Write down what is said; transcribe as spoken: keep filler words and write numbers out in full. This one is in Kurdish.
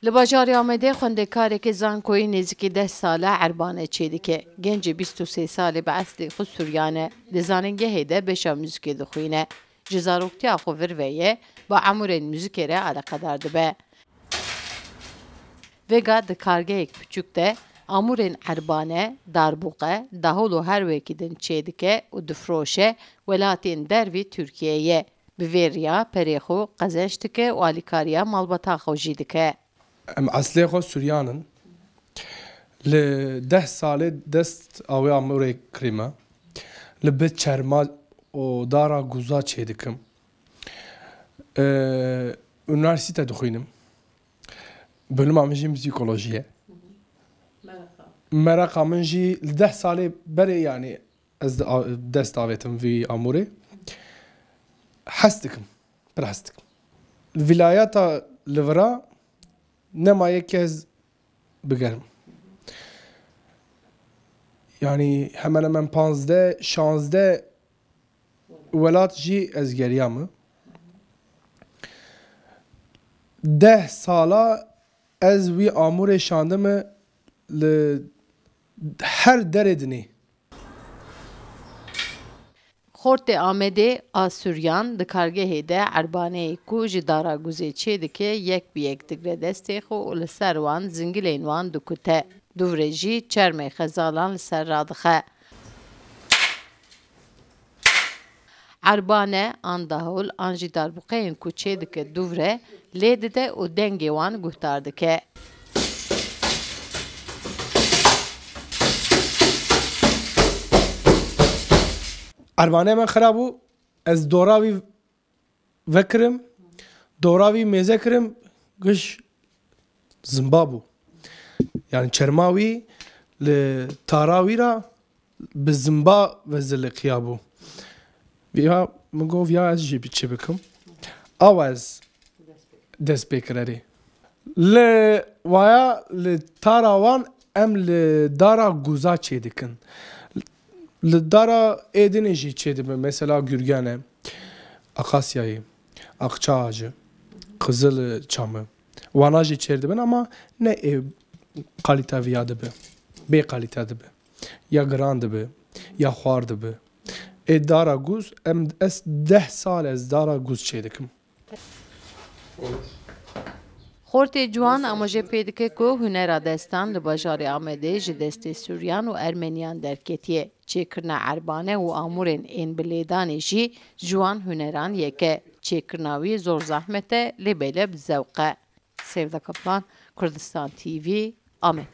Li bajarê Amedê xwendekarekî zankoyî nêzîkî deh sal e erbane çêdike. Gencê bîst û sê salî bi eslê xwe Suryan e. Di zanîngehê de beşa muzîkê dixwîne. Ji zaroktiya xwe vir ve ye, bi amûrên muzîkê re eleqedar dibe. Vêga di kargehek piçûk de amûrên erbane, darbûqe, dahol û her wekî din çêdike û difiroşe welatên dervî Tirkiyeyê. Bi vê riya perê xwe qezenc dike û alîkariya malbata xwe jî dike. Em eslê xwe Suryan in. Li deh salê dest a wê amûrê kirî me. Li bi çerma û dara guza çêdikim. Ee, Unîversîte dixwînim. Bölüma min jî muzîkolojî ye. Mereqa min jî li deh salê berê, yanî ez di a-, dest avêtim vî amûrê. Hez dikim. Pir hez dikim. Vîlayeta li vira nema yek ez bigerim. Yanî hemen hemen panzdeh, şanzdeh welat jî ez geriyame. Deh sala ez wî amûrê şandime li her derê dinê. Xortê Amedê a Suryan di kargehê de erbaneyê ku ji dara guzê çêdike yek bi yek digre destê xwe û li ser wan zingilên wan dikute. Dûvre jî çermê xezalan li ser radixe. Erbane an dahol an jî darbûqeyên ku çêdike dûvre lê dide û dengê wan guhdar dike. Erbanê me xira bû, ez dora wî vekirim, dora wî mêze kirim, giş zimba bû. Yani çerma wî li tara wî ra bi zimba ve ziliqiya bû. Ya min gov ya ez jî bi çi bikim? Awa ez dest pê kirerê. Li waya li tara wan em li dara guza çêdikin. Li dara êdinê jî çêdibe. Mesela gürgene, akasyayê, aqça ağacı, qızıl çamı. Wana jî çêdibin ama ne ê kalite viya dibe. Bê kalite dibe. Ya giran dibe, ya xwar dibe. Ê dara guz em ez deh sal ez dara guz çêdikim. Xortê Ciwan amaje pê dike ku hunera destan li bajarê Amedê ji destê Suryan û Ermeniyan derketiye. Çêkirina erbane û amûrên ên bi lêdanê jî ji wan huneran yek e. Çêkirina wî zor zehmet e, lê bêle bi zewq e. Sevda Kaplan, Kurdistan T V, Amed.